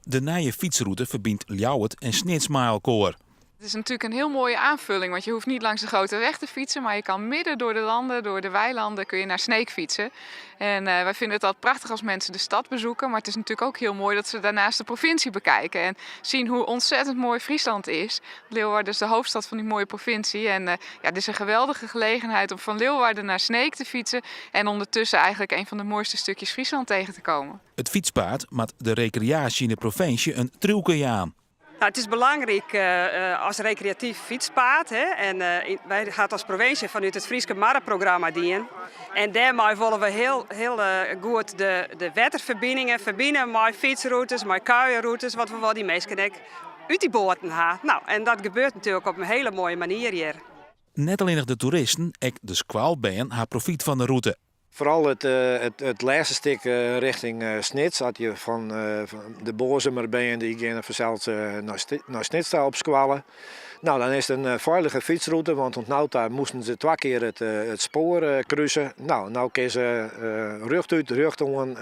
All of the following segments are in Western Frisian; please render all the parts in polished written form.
De nije fytsrûte ferbynt Ljouwert en Snits mei elkoar. Het is natuurlijk een heel mooie aanvulling, want je hoeft niet langs de grote weg te fietsen, maar je kan midden door de landen, door de weilanden, kun je naar Sneek fietsen. En wij vinden het altijd prachtig als mensen de stad bezoeken, maar het is natuurlijk ook heel mooi dat ze daarnaast de provincie bekijken en zien hoe ontzettend mooi Friesland is. Leeuwarden is de hoofdstad van die mooie provincie en ja, het is een geweldige gelegenheid om van Leeuwarden naar Sneek te fietsen en ondertussen eigenlijk een van de mooiste stukjes Friesland tegen te komen. It fytspaad moat de rekreaasje yn de provinsje in triuwke jaan. Nou, it is belangryk as rekreatyf fytspaad. Hè, en wy ha it as provinsje fanút it Fryske Marreprogramma dien. En dêrmei wolle we heel, heel goed de wetterferbiningen ferbine mei fytsrûtes, mei kuierrûtes, want we wolle dy minsken ek út dy boaten ha. Nou, en dat gebeurt natuerlik op in hiele moaie manier hjir. Net allinnich de toeristen, ek de skoalbern ha profyt fan de rûte. Foaral it lêste stik rjochting Snits, as je fan de Boazumer bern dy geane fansels nei Snits ta op skoalle. Nou, dan is it in feilige fytsrûte, want oant no ta moasten se twa kear it spoar kruse. Nou, no kinne se rjochtút, rjochtoan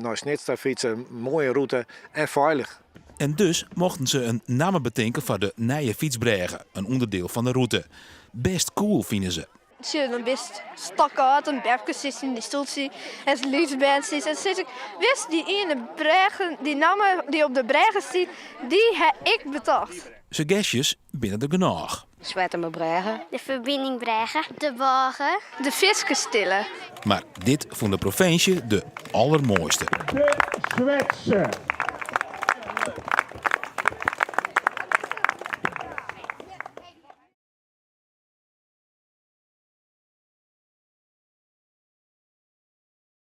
nei Snits ta fytse. Moaie rûte en feilich. En dus mochten se in namme betinke foar de nije fytsbrêge, in ûnderdiel fan de rûte. Best cool, fine se. Sjoch, dan bist stokâld en beppke sit yn dy stoeltsje en it lyts bern sit en sis ik, wist dy iene brêge, dy namme dy't op de brêge stiet, dy ha ik betocht. Suggestjes binne der genôch. Swettemerbrêge. De ferbiningbrêge. De bôge. De fiskestille. Mar dit fûn de provinsje de allermoaiste. De Swetse.